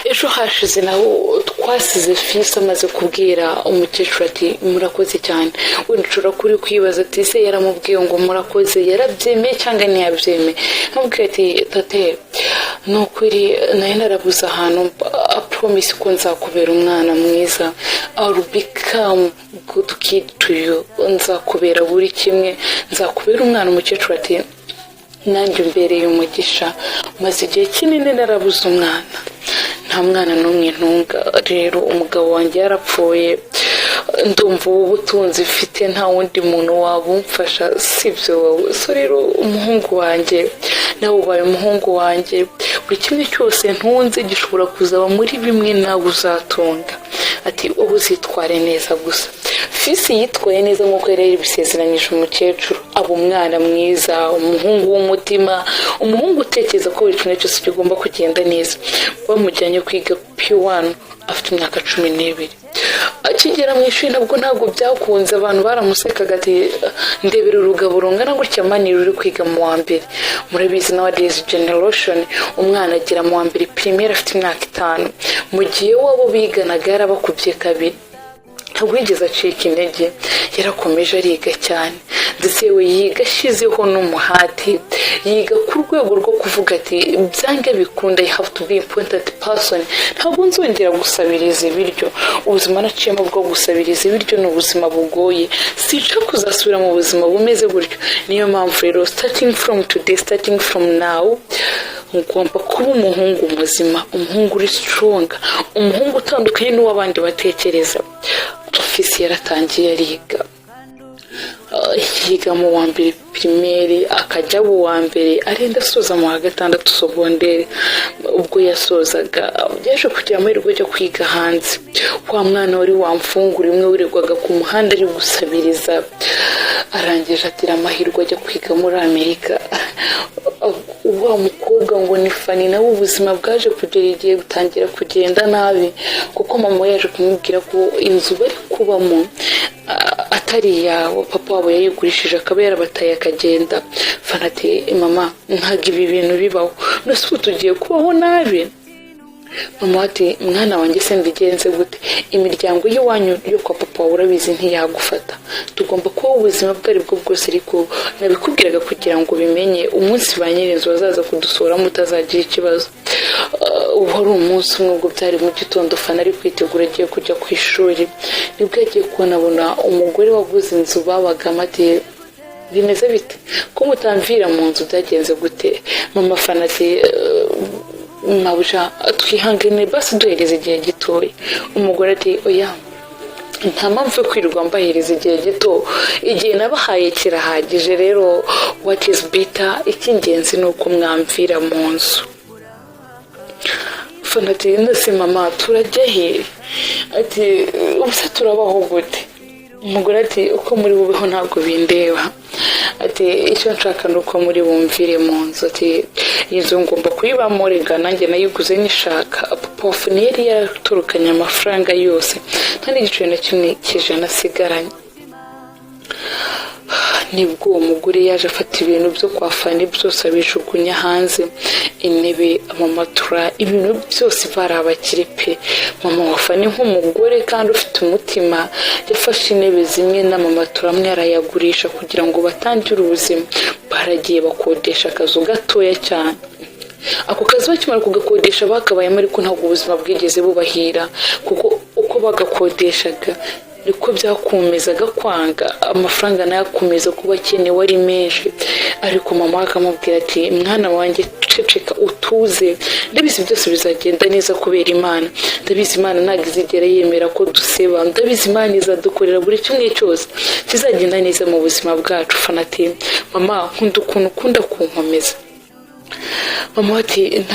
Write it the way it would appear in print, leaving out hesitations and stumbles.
Ejo hashize naho twasize Fisi amaze kubwira umukecuru ati: "Murakoze cyane." Wenda ushobora kuri kwibaza ati: "Se yaramubwiye ngo murakoze, yarabyemeye cyangwa ntiyabyemeye?" Nkamubwira ati: "Tate, ni ukuri nari narabuze ahantu. Promise ko nzakubera umwana mwiza. I'll become good kid to you. Nzakubera buri kimwe, nzakubera umwana." Umukecuru ati: "Nanjye umbereye umugisha. Maze igihe kinini narabuze umwana, nta mwana n'umwe ntunga. Rero umugabo wanjye yarapfuye. Ndumva ubu butunzi mfite nta wundi muntu wabumfasha sibyo wowe. So rero umuhungu wanjye, nawe ubaye umuhungu wanjye. Buri kimwe cyose ntunze gishobora kuzaba muri bimwe nawe uzatunga." Ati: "Wowe uzitware neza gusa." Fisi yitwaye neza nk'uko yari yabisezeranyije umukecuru, aba umwana mwiza, umuhungu w'umutima, umuhungu utekereza ko buri kimwe cyose kigomba kugenda neza. Bamujyanye kwiga P1 afite imyaka 12. Akigera mu ishuri nabwo ntabwo byakunze. Abantu baramusekaga ati: "Ndebera urugabo rungana gutya man ruri kwiga mu wa mbere." Murabizi, nowadays generation, umwana agera mu wa mbere primaire afite imyaka 5, mu gihe wabo biganaga yarabakubye kabiri. Ntabwo yigeze acika intege, yarakomeje ariga cyane, ndetse yewe yiga ashyizeho n'umuhati, yiga ku rwego rwo kuvuga ati: "Byange bikunda, I have to be important person. Ntabwo nzongera gusabiriza ibiryo. Ubuzima naciyemo bwo gusabiriza ibiryo ni ubuzima bugoye, sinshaka kuzasubira mu buzima bumeze gutyo. Niyo mpamvu rero starting from today, starting from now, ngomba kuba umuhungu muzima, umuhungu uri strong, umuhungu utandukanye n'uw'abandi batekereza." Fisi yaratangiye ariga, yiga mu wa mbere primaire, akajya mu wa mbere, arenda asoza mu wa gatandatu secondaire. Ubwo yasozaga yaje kugira amahirwe yo kwiga hanze. Wa mwana wari wamfungura imwe wirirwaga ku muhanda ari gusabiriza, arangije atira amahirwe ajya kwiga muri Amerika. Wa mukobwa ngo ni Fani, nawe ubuzima bwaje kugera igihe gutangira kugenda nabi, kuko mama we yaje kumubwira ko inzu bari kubamo atari iyabo, papa wabo yayigurishije, akaba yarabataye akagenda. Fani ati: "Mama, ntabwo ibi bintu bibaho. None ubu tugiye kubaho nabi?" Mama ati: "Mwana wanjye, se mbigenze gute? Imiryango y'iwanyu yo kwa papa wawe urabizi ntiyagufata. Tugomba kubaho ubuzima ubwo ari bwo bwose, ariko nabikubwiraga kugira ngo ubimenye, umunsi ba nyir'inzu bazaza kudusuramo utazagira ikibazo." Wari umunsi umwe, ubwo byari mu gitondo, Fana ari kwitegura agiye kujya ku ishuri, nibwo yagiye kubonabona umugore waguze inzu babagamo ati: "Bimeze bite ko mutamvira mu nzu? Byagenze gute?" Mama Fana ati: "Mabuja, twihangane basi, duhereza igihe gitoya." Umugore ati: "Oya, nta mpamvu yo kwirirwa mbahereza igihe gito. Igihe nabahaye kirahagije. Rero what is better, icy'ingenzi ni uko mwamvira mu nzu." Fana ati: "None mama, turajya he?" Ati: "Ubuse turabaho gute?" Umugore ati: "Uko muri bubeho ntabwo bindeba." Ati: "Icyo nshaka ni uko muri bumvire mu nzu." Ati: "Iyi nzu ngomba kuyibamo, rega nanjye nayiguze nyishaka." Papa wa Fani yari yaraturukanye amafaranga yose, nta n'igiceri na kimwe cy'ijana asigaranye. Nibwo uwo mugore yaje afata ibintu byo kwa Fani byose abijugunya hanze: intebe, amamatura, ibintu byose. Bari abakire pe. Mama wa Fani nk'umugore kandi ufite umutima, yafashe intebe zimwe n'amamatura amwe arayagurisha kugira ngo batangire ubuzima. Baragiye bakodesha akazu gatoya cyane. Ako kazi bakimara kugakodesha bakabayemo, ariko ntabwo ubuzima bwigeze bubahira, kuko uko bagakodeshaga niko byakomezaga kwanga, amafaranga nayo akomeza kuba akenewe ari menshi. Ariko mama we akamubwira ati: "Mwana wanjye, ceceka utuze. Ndabizi byose bizagenda neza kubera Imana. Ndabizi Imana ntabwo izigera yemera ko duseba. Ndabizi Imana izadukorera buri kimwe cyose kizagenda neza mu buzima bwacu." Fana ati: "Mama, nkunda ukuntu ukunda kunkomeza." Mama ati: "Nta